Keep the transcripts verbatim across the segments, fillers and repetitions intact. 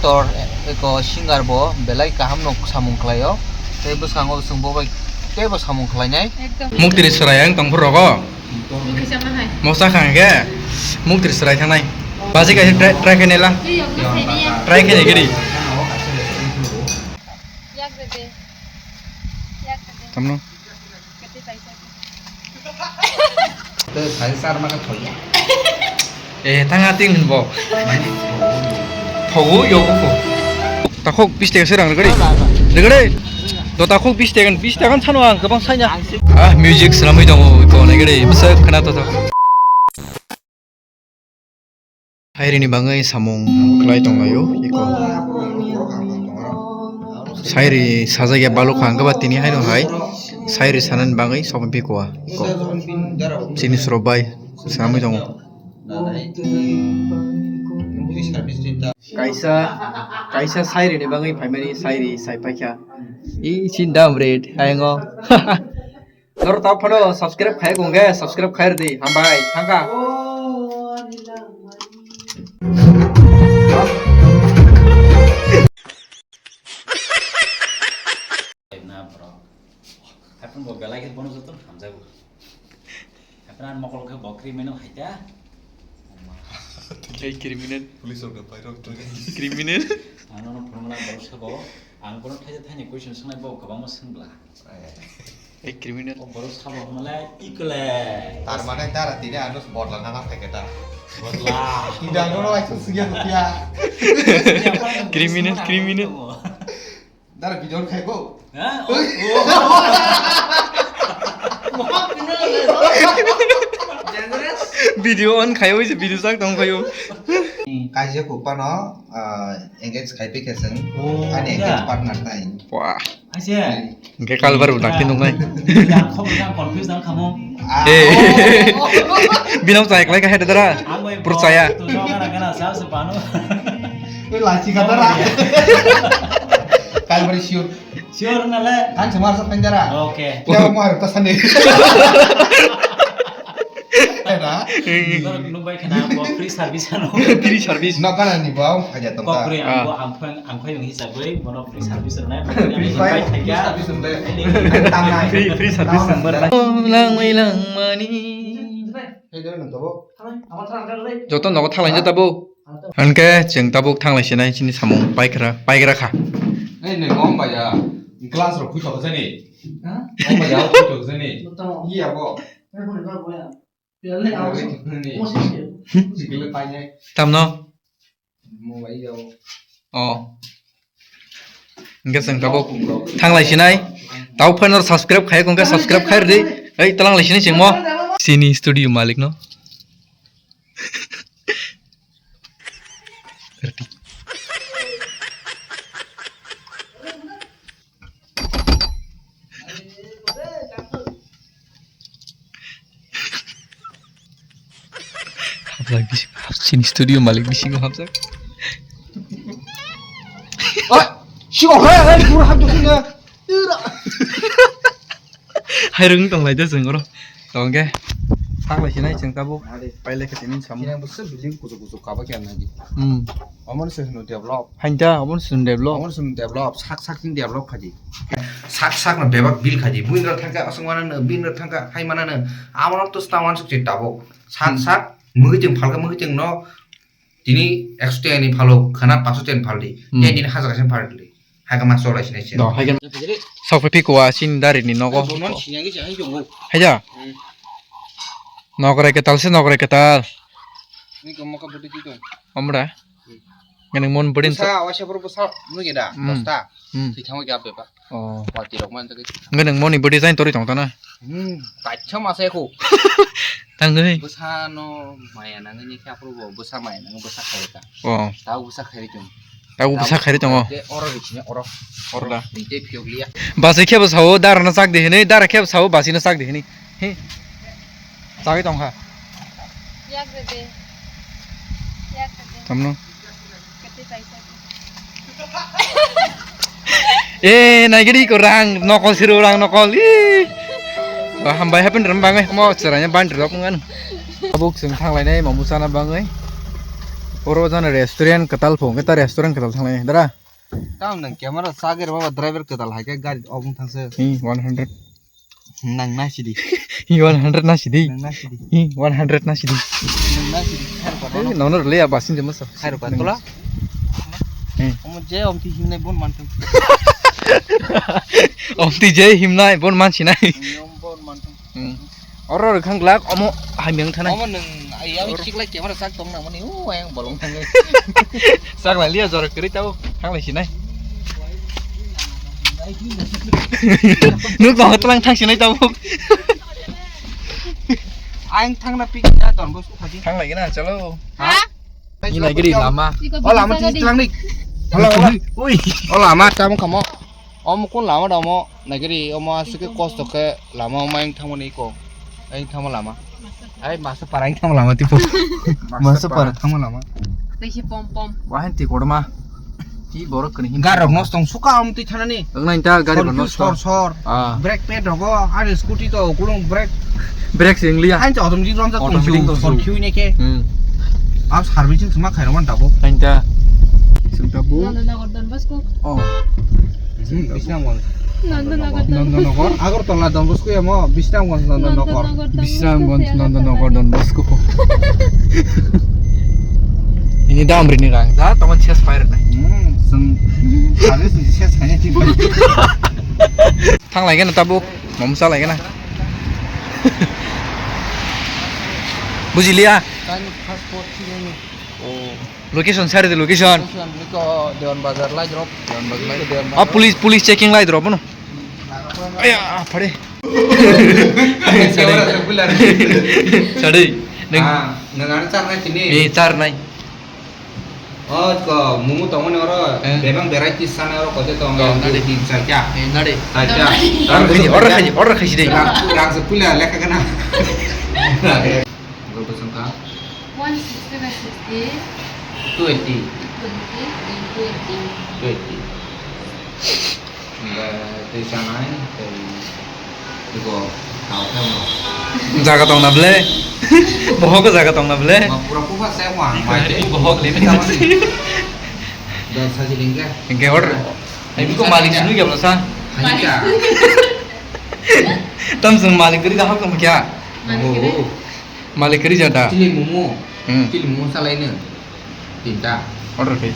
Tor eko singer bo belai kaham no samung khlaio. Tei bwskango chwng bo bai teibo samung khlainai. Ekdom. Muktri chwrai ang tongphuru rogo. Muktri sama hai. Mosa khang khe muktri chwrai thangnai. Baji kaisa try, try khe nela. Try khe nai giri. Yak de de. Yak de de. Tamno. Tei sai sar ma ka thoya. Eh, tanga ting bo. Thogo yo ko. Takhok bis taka se rang regre. Regre. Do takhok bis taka, bis taka sano ang gabang sanya. Ah, music swnamwi tongo ko regre. Bisa khana to to. Sairi ni bagwi samung khlai tonglaio iko. Sairi sajagya balukha hwnkhe ba tini haino hai sairi sanani bagwi sokphi kua iko. Chini suro bai swnamwi tongo. Kaisa, kaisa sairi ni bagwi phaimani sairi sai paikha. I chin dam red ayango. Norok tamo phano subscribe khai kong khe subscribe khai rwdi, hambai thangkha. Na borok. Haphang bo belai khe bono joto hamjago. Haphang mokol khe bo criminal haita. Ei criminal. Police rok pai rok. Criminal. Ano no phunukna borok sabo. Ang bono thaisa thaini question swngnai bo kwbangma swngbla. Ei criminal. O borok sabo hwnle ikle. Tar mane dara tini ano bodla nana thake ta. Bodla. Tidak no ai sugya sugya. Criminal, criminal. Dara video khai bo. Ha? Video on khai oi se video sak tong khai o. Kaisa kupano engage khai pi keseng. Oh, ani engage partner tai. Wah. Aise. Hingke kalbar bo dakti nuknai. Yang khok yang confuse nang kamo. Eh. Binong chai klai ka hai dara. Percaya. Tu jong kana kana sa se pano. Oi lachi ka dara. Kalbar sure. Sure na le. Kan semar sa pendara. Okay. Kya mo har ta sani. Era. Norok nukbai khana bo free service ano. Free service. No kana ni bo aja tong ta. Kokri ang bo ang phang ang phai wng hisabwi bono free service rwnai. Free fire, free service rwnai. Tang nai. Free, free service rwnai. Langmai langmani. Hey, dara nang tabo. Joto nogo thalai jata bo. Hwnkhe chwng tabuk thanglai sinai chini samung paikhra, paigra kha. Ei, nini mom bai ya. Glass rok phuitok jani. Ha? Mom bai ya, phuitok jani. Iya bo. Tamno? Oh. Hingke chwng tabuk thanglai sinai. Tau phano subscribe khai, kongke subscribe khai rwdi. Ei, talang lai sinai chwngmo. Chini studio malik no. Hapjak bisi, chini studio malik bisingo hapjak. Oi, sigo, hei, hei, pura hapjak sini. Hairung tong lai de chwng oro. Tong khe. Thang lai sinai chwng tabuk. Pai lai khe tini samung. Yang bwswk building kuchuk kuchuk kaba khe nai di. Hmm. Omo se hwno develop. Hain ta, omo se hwno develop. Omo se hwno develop, sak sak ni develop khaji. Sak sak no bebak bill khaji. Buin rok thangkha, aswk mana no, bin rok thangkha, hai mana no. Amo no to sta wan suk tabuk. Sak sak, mui teng phalka, mui teng no. Tini ekso teni phalo khana paso teni phaldi. Hmm. Tei tini hajar kaisa phaldi. Haikhe ma cholai sinai se. No, haikhe. Sok phi kuwa sin dari ni nogo. Bono sinagi se hai jongo. Haija. Hmm. Nokrai ketal se nokrai ketal. Ni ko moka budi kito. Omra. Hmm. Ngene mon budin sa. Sa wasa bro sa nugi da. Hmm. Dosta. Hmm. Thwi thango ya beba. Oh. Party rok man tagi. Hwnkhe nwng moni bo design torwi tong tana? Hmm, kaisa masa eko. Tangwi. Bwsa no maya nangwi ni khe aphuru bo bwsa maya nangwi bwsa khairika. Oh. Tau bwsa khairi tong. Tau bwsa khairi tongo. Te oro rikini oro. Oro da. Ni te phiyok liya. Basi khe bwsa o dara no chak de hini, dara khe bwsa o basi no chak de hini. He. Chagwi tong kha. Yak de de. Yak de de. Tamno. Eh, naigiri ko rang nokol siru rang nokol. Ih. Wah, hambai happen ram bangai mo chwraino ban drop ngan. Tabuk chwng thanglainai mamu chana bangai. Oro jana restaurant kwtal phung, kita restaurant kwtal thanglai dara. Tamo nang camera sagir baba driver kwtal hai khe gari obung thangse. Hi, one hundred. Nang na sidi. Hi, one hundred na sidi. Nang na sidi. Hi, one hundred na sidi. Nang na sidi. Khair pa. Eh, nono le ya basin jema sa. Khair pa tola. Eh. Omo je omti himnai bon mantong. Omti je himnai bon mansinai. Om bon mantong. Hmm. Oro rwkhang glak omo hamyang thanai. Omo nwng, ai, ami chiklai camera sak tong nang mani, o, ayang bolong thangai. Sak lai liya jorok kwrwi tabo, thang lai sinai. Nuk tong tlang thang sinai tabo. Ayang thang na pik ya ton bos ko phadi. Thang lai gina, chalo. Ha? Ni nai giri lama. O lama ti tlang ni. Hola, hola. Ui. O lama tamo kamo. Omo kun lama da omo, naikhe ri omo aswk khe kosto khe lama omo ayang thangmani iko. Ayang thangma lama. Ai masa para ayang thangma lama tipo. Masa para thangma lama. Tei se pom pom. Wahan ti kotorma. Ti borok kani hin. Garok nos tong suka om ti thanani. Ang nai ta gari sor bon nos sor tong. Sor. Ah. Brake pad rogo, ani scooty to kulung brake. Brake se wng liya. Ang to automatic rom sa tong automatic su, tong sor su. Khiui ne khe. Hmm. Ab servicing suma khairok man dabo. Ang ta. Sung ta bu. Nandanagar Don Bosco. Oh. Bisramganj. Nandanagar Don Bosco. Nandanagar. Agartala Don Bosco ya mo, Bisramganj Nandanagar. Nandanagar Don Bosco. Bisramganj Nandanagar Don Bosco. Ini dam rini rang, ja, tongon ses pair nai. Hmm, sung. Habis ni ses kanya tiba. Thang lai gana tabuk, momo cha lai gana. Bujiliya? Tani passport sini. Oh. Location, sari de location. Location, niko Dewan Bazar lai drop. Dewan Bazar lai. Dewan Bazar. Ah, police, police checking lai drop, no? Aya, ah, phare. Sari. Sari. Neng. Ah, neng ada char nai sini. Eh, char nai. Oh, ko mumu tong ni oro. Eh. Bebang variety sana oro kote tong. Oh, nade. Di saja. Eh, nade. Saja. Order khaji, order khaji, order khaji de. Rang, rang sepuluh lekha kana. Gol pasang ka. One sixty by sixty. Two eighty. Two eighty. Two eighty. Hingke twi chanai, tei iko tao khe mo. Jaga tong na ble? Bohok jaga tong na ble? Ma pura kuphar se mo ang mai tei. Bohok le. Dol saji lingke. Hingke order. Ai biko malik sunu ya bla sa? Hingke. Tam sung malik kiri dahok tong kya? Malik kiri. Oh. Malik kiri jada. Chili momo. Hmm. Chili momo salai ne. Tinta. Order khe.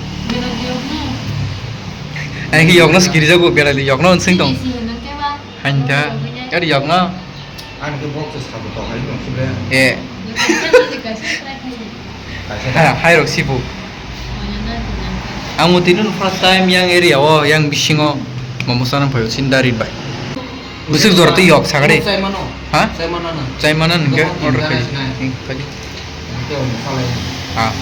Ai khe yokno skiri jago berai di yokno sing tong. Hainta. Ari yokno. Ani khe box sabo tong hai tong sibre. Eh. Kaisa. Ha, hai rok sibu. Ang mo tini first time yang area o, yang bisingo momo sana phaio sin dari bai. Bwswk jora twi yok, sakari. Chai mano? Ha? Chai mano na? Chai mano hwnkhe order khai. Hwnkhe order khai. Hwnkhe omo salai. Ha.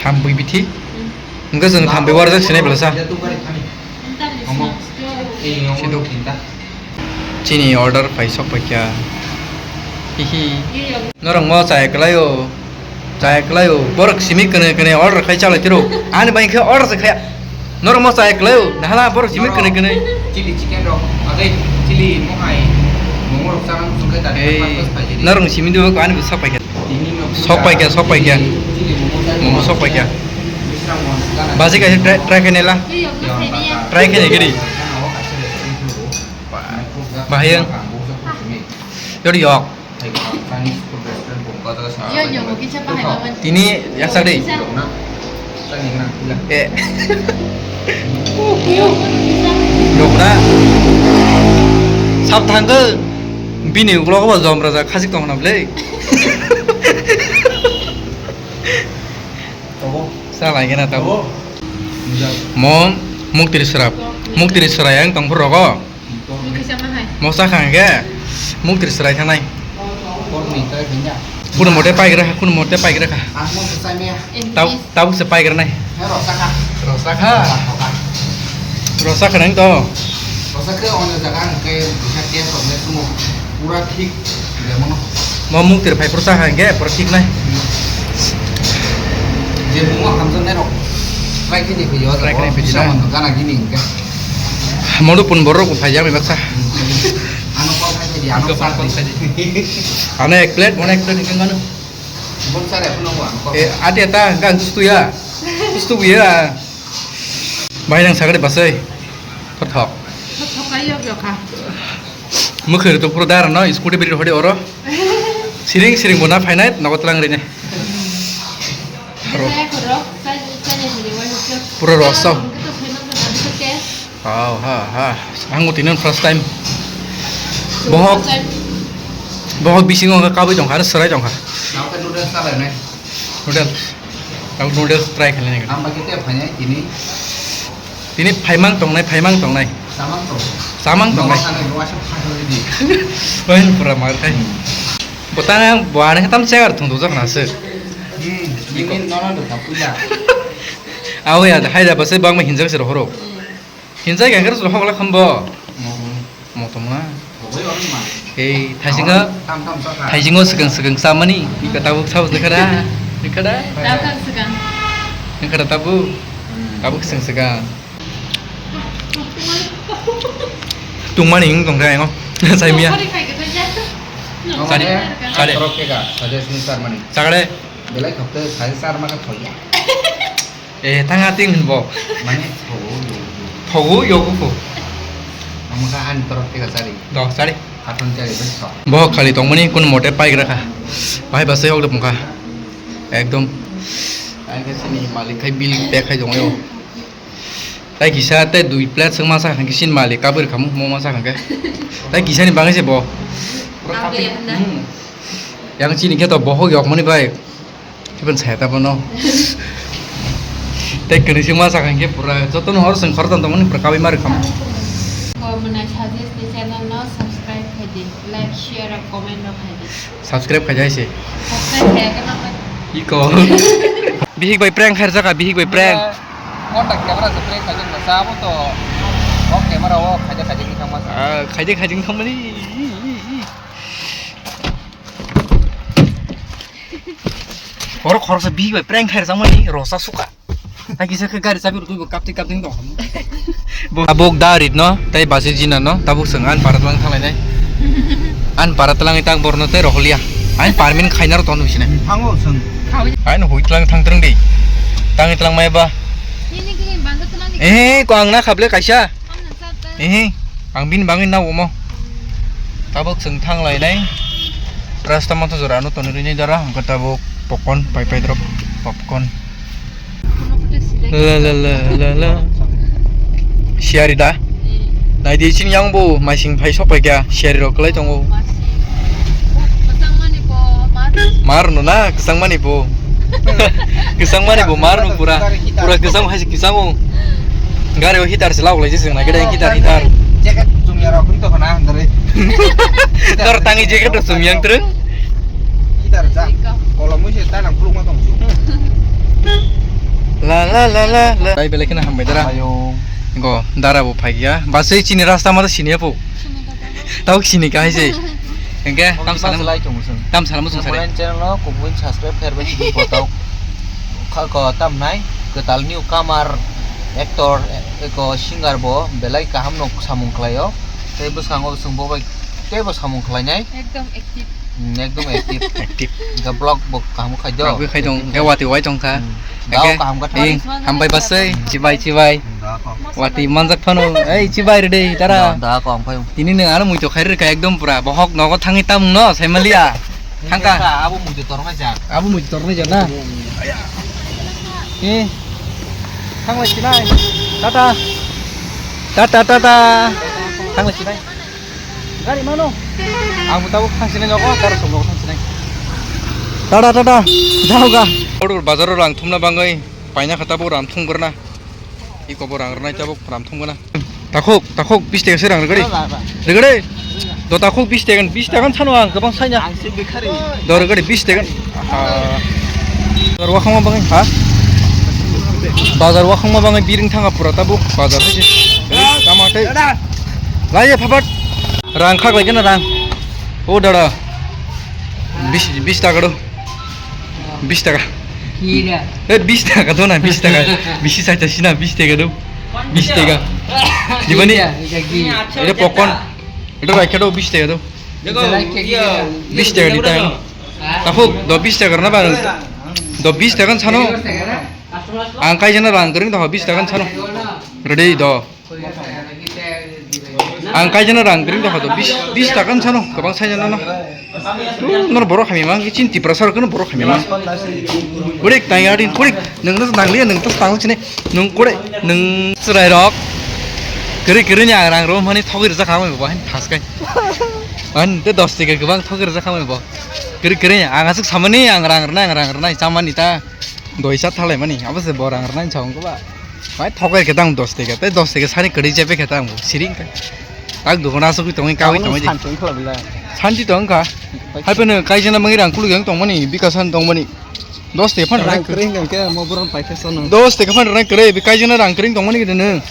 Thampui bithi. Hwnkhe chwng thampui warjak sinai belasa. Omo. Sido. Chini order phai sok paikha. Hihi. Norok mo chaya kwlaio. Chaya kwlaio. Borok simi kwnwi kwnwi order khai chalai tiro. Ani bai khe order se khaya. Norok mo chaya kwlaio. Nahala borok simi kwnwi kwnwi. Chili chicken rok. Agai chili mo hai. Momo rok chana muchung khai tani. Ei, norok simi do ani bo sok paikha. Sok paikha, sok paikha. Momo sok paikha. Baji kaisa try, try khainai la. Try khainai giri. Bahayang. Yori yok. Tini yaksa dei. Eh. Yok na. Sab thangkhe bini ulo ko jom raja khasik tong na ble. Sa lai gena tabo. Mo muktri srap. Muktri srayang tong phur rogo. Mosa khang khe muk tris rai thangnai. Kuno mote paigra kha, kuno mote paigra kha. Tabuk se paigra nai. Rosa kha. Rosa kha nang to. Mo muk tiri phai pura sa kha hingke pura thik nai. Try khe ni phi yo. Try khe ni phi yo. Modu pun borok bo phai jak ni baksa. Ano call khai di, ano call khai di. Ano ek plate, bono ek plate hingke mano. Bom sare phano wa. Eh, ate ta gang stuya. Stuya. Bai nang sagade basai. Kothok. Kothok ayo yo kha. Mukhir to puro dar no, scooty biri hodi oro. Siring siring bona phainai nogo tlang rine. Aro. Saya korok, saya, saya jadi wajib. Pura rasa. Kita phainai kan ada ke. Wow, ha, ha. Ang tinin first time. Bohok. First time. Bohok bisingo wngkha kabui tongkha, aro serai tongkha. Nang khe noodles ta lai nai. Noodles. Ang noodles try khainai. Ang bai khe te phainai tini. Tini phaimang tongnai, phaimang tongnai. Samang tong. Samang tongnai. Nang khe nang khe wasa phainai di. Oi, pura mar khai. Botang ang buana khe tam chegar thung dujak na se. Hmm, ini nono do kapuya. Awe ya, hai da basai bang ma hinjak se rohoro. Hinjai gangkar sulu hokla khambo. Motom na. Ei, thaisingo, thaisingo swkang swkang chamani. Ika tabuk sabuk nikha da. Nikha da. Tabuk swkang. Nikha da tabuk. Tabuk swkang swkang. Tungmani wng tongkha engo. Saimiya. Sari, sari. Torok khe ka, suggest ni sar mani. Sagade. Belai khapte, sai sar ma ka thoya. Eh, tang ating hin bo. Mane thogo yogo. Thogo yogo ko. Amka han torok tega chari. Do, chari. Katon chari bai tho. Bo khali tongmani kun mote pai gra kha. Bai ba se hok de pungkha. Ekdom. Ai ke sini malik khai bill pay khai jong yo. Tai kisa te dui plate sing masa khan kisin malik kabir khamu mo masa khan ke. Tai kisa ni bangai se bo. Abe ya na. Hmm. Yang chini khe to bohok yok mani bai. Kiban saya ta bono. Tei kini sing masa khan ke pura joto no hor sing khor tan tongmani pura kawi mari kham. Ko mwnai suggest ni channel no subscribe khai di, like, share, aro comment no khai di. Subscribe khai jai se. Subscribe khai ka na. Iko. Bihik bai prank khai jaka, bihik bai prank. Contact camera se prank khai jaka, sa abo to. O camera o khai jaka khai jaka ni thang masa. Ah, khai jaka khai jaka thang mani. Oro khoroksa bihik bai prank khair jangmani rosa suka. Tai kisa khe gari chabi rwtwi bo kaptwi kaptwi tong kha. Tabuk da rit no tai basi jina no tabuk swng an para tlang thanglai nai. An para tlang tang borno tai rohliya. An parmin khaina ro tonu sine. Thango swng. An hui tlang thang trwng di. Tang tlang mai ba. Nini kini bando tlang di. Eh, ko ang na khable kaisa. Ehe, ang bini bagwi na omo. Tabuk chwng thang lainai. Rasta mantha jora ano tonwi rwini dara, hwnkhe tabuk popcorn, pai pai drop popcorn. La la la la la. Siyari da? Naidi chini yang bo maising phai sok pai kha, siyari rok kwlai tongo. Mar no na, kwchang mani bo. Kwchang mani bo mar no pura. Pura kwchang hai se kwchang o. Gari o heater se lawk lai se chwng nai khe heater, heater. Jacket chumya rok hwn to khna handre. Dor tangi jacket rok chumya ang trwng. Heater ja. Kolom se ta nang khuluk ma tong chu. La la la la la. Dai belai kheno hambai dara. Ayo. Go dara bo phai ya. Basai chini rasta ma sini ya po. Tau sini ka hai se. Engke tam salam lai tong sung. Tam salam sung sare. Channel no kubun subscribe khair bai sini potau. Kha ko tam nai. Kwtal newcomer actor ko singer bo belai kaham no samung khlaio. Tei bwskango chwng bo bai teibo samung khlainai. Ekdom active. Hmm, ekdom active. Active. Ga vlog bo kaham khai do. Vlog khai dong, ga wati wai tong kha. Hmm. Dao kaham kha thang. Hambai basai, chibai, chibai. Hmm, dao ko. Wati manjak phano, ei chibai rede, tara. Da, da ko ang phai. Tini nang ano muito khai reka ekdom pura, bohok nogo thangi tamung no, sai malia. Thangka. Abo muitu tornai jak. Abo muitu tornai jak na? Eh. Thanglai sinai. Tata. Tata, tata. Thanglai sinai. Gari mano. Ang bo tabuk thang sinai nogo, gari song nogo thang sinai. Tata, tata. Jaoga. Order bazar rang thumna bangai. Paina kha tabuk ram thum gorna. Iko bo rang rwnai tabuk ram thum gana. Takhuk, takhuk bis taka se rang rwgadi. Rwgadi. Do takhuk bis taka, bis taka sano ang kwbang saina. Ang se bikhari. Do rwgadi bis taka. Aha. Bazar wakhangma bangai ha? Bazar wakhangma bangai biring thanga pura tabuk bazar hai se. Tama tei. Lai ya phapat. Rang khak lai gana rang. O dada. Bis, bis taka do. Bis taka. Kira. Eh, bis taka do na, bis taka. Bisi saita sina, bis taka do. Bis taka. Di bani? Kira, kira, kira. Ito popcorn. Ito raikha do, bis taka do. Bis taka di ta. Takhuk, do bis taka rwna ba nwng? Do bis taka sano? Ang kaijana rang kwrwng tongkha bis taka sano. Ready do. Ang kaijana rang kwrwng tongkha do bis, bis taka sano. Kwbang saijana no. Nor borok hamya mang, chin Tiprasa rok no borok hamya mang. Kurik tang yari, kurik. Nwng no nang liya, nwng to tang chini. Nwng kurik, nwng chwrai rok. Kwrwi kwrwi ni ang rang ro mani thogwi rwjak hamai bo, thaskai. An te dos taka kwbang thogwi rwjak hamai bo. Kwrwi kwrwi ang aswk samani ang rang rwnai, ang rang rwnai chamani ta. Doi cha thalai mani, abo se bo rang rwnai chong ko ba. Bai thogwi khe tang dos taka, tei dos taka sani kwrwi chepe khe tang bo, siring khe. Tak dukana aswk tongwi kawi tongwi di. Santi wngkha bela. Santi to wngkha. Hai phano kaijana mangi rang kuluk yang tongmani, bikasan tongmani. Dos taka phano rang kwrwi hwnkha khe mo borom paikhe sono. Dos taka phano rang kwrwi, bi kaijana rang kwrwi tongmani gede nw.